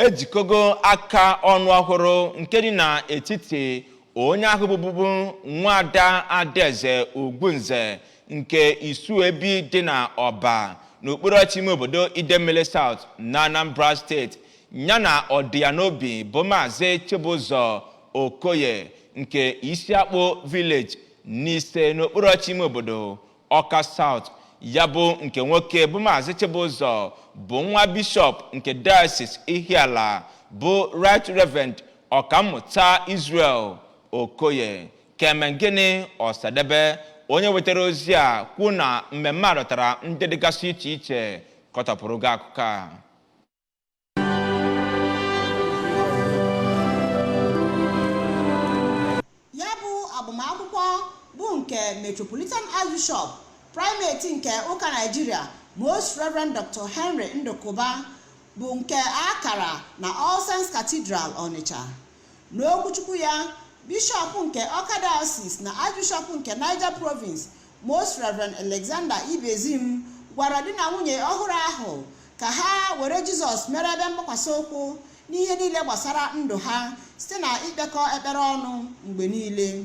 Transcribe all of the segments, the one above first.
Ejikọgo aka ọnụ ọhụrụ nke dị n'etiti onye ahụ bụbubu nwaada Adaeze Ugwunze nke Isuebi dị na Ọba n'okpuru ọchịchị ime obodo Idemmili South na Anambra Steeti, ya na ọdịya n'obi bụ Maazị Chibụzọ Okoye nke Isiakpụ Village n'Ise n'okpuru ọchịchị ime obodo Ọka South. Ya bụ nke nwoke bụ Maazị Chibụzọ bụ nwa bishọp nke Diocese Ihiala bụ Right Reverend Ọkammụta Israel Okoye. Kemengịnị Ọsadebe, onye wetara ozi a, kwuo na mmemme a dọtara ndị dịgasị iche iche. Kọtọpụrụ gị akụkọ a. Ya bụ agbamakwụkwọ bụ nke Metropolitan Archbishop Primate nke ụka Naijiria, Most Reverend Dr. Henry Ndukuba, bụ nke a kara na All Saints Cathedral, Onitsha. N'okwuchukwu ya, Bishọp nke Awka Diocese na Archbishop nke Niger Province, Most Reverend Alexander Ibezim, gwara di na nwunye ọhụrụ ahụ ka ha were Jizọs mere ebe mgbakwasị ụkwụ n'ihe niile gbasara ndụ ha site na ikpekọ ekpere ọnụ mgbe niile.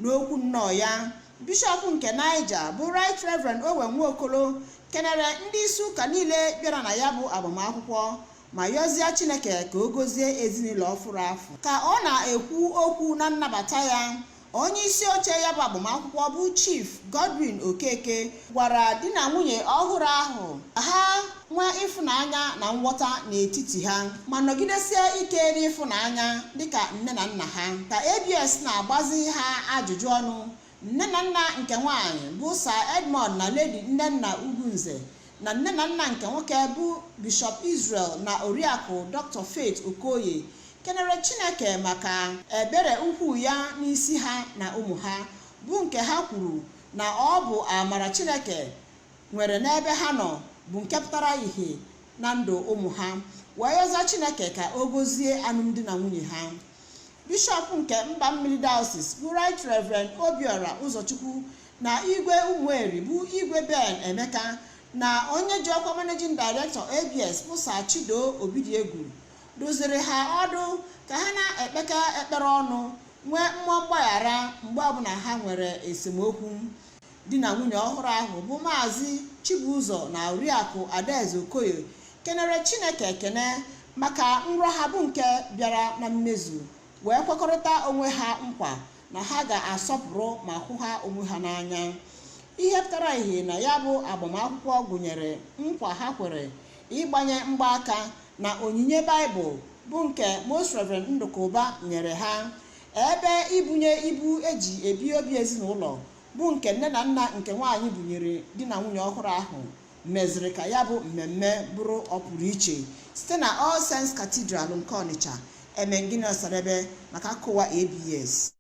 N'okwu nnọọ ya, Bishọp nke Niger bụ Right Reverend Owen Nwokolo kenere ndị isi ụka niile bịara na ya bụ agbamakwụkwọ ma yọzie Chineke ka o gozie ezinụlọ ọfụrụ afụ. Ka ọ na-ekwu okwu na nnabata ya, onye isi oche ya bụ agbamakwụkwọ bụ Chief Godwin Okeke gwara di na nwunye ọhụrụ ahụ ka ha nwee ịfụnanya na nghọta n'etiti ha ma nọgidesie ike n'ịfụnanya dịka nne na nna ha. Ka ABS na-agbazi ha ajụjụ ọnụ, nne na nna nke nwaanyị bụ Sir Edmond na Lady Nnenna Ugwunze na nne na nna nke nwoke bụ Bishop Israel na Oriakụ Dr. Faith Okoye kenere Chineke maka ebere ukwuu ya n'isi ha na ụmụ ha, bụ nke ha kwuru na ọ bụ amara Chineke nwere n'ebe ha nọ bụ nke pụtara ìhè na ndụ ụmụ ha, wee yọza Chineke ka o gozie alụmdi na nwunye ha. Bishọp nke Mba Mmiri Diocese bụ Right Reverend Obiora Ụzọchukwu na Igwe Ụmụeri bụ Igwe Ben Emeka na onye ji ọkwa Managing Director ABS bụ Sir Chido Obidiegwu duziri ha ọdụ ka ha na-ekpekọ ekpere ọnụ, nwee mmụọ mgbaghara mgbe ọbụla ha nwere esemokwu. Di na nwunye ọhụrụ ahụ bụ Maazị Chibụzọ na Oriakụ Adaeze Okoye kenere Chineke ekene maka nrọ ha bụ nke bịara na mmezu, wee kwekọrịta onwe ha nkwa na ha ga-asọpụrụ ma hụ ha onwe ha n'anya. Ihe pụtara ìhè na ya bụ agbamakwụkwọ gụnyere nkwa ha kwere ịgbanye mgbaaka na onyinye Baịbụl bụ nke Most Reverend Ndukuba nyere ha, ebe ibunye ibu eji ebi obi ezinụlọ bụ nke nne na nna nke nwaanyị bunyere di na nwunye ọhụrụ ahụ meziri ka ya bụ mmemme bụrụ ọpụrụ iche. Site na All Saints Cathedral nke Onitsha, Emengini Osadebe maka akụwa ABS.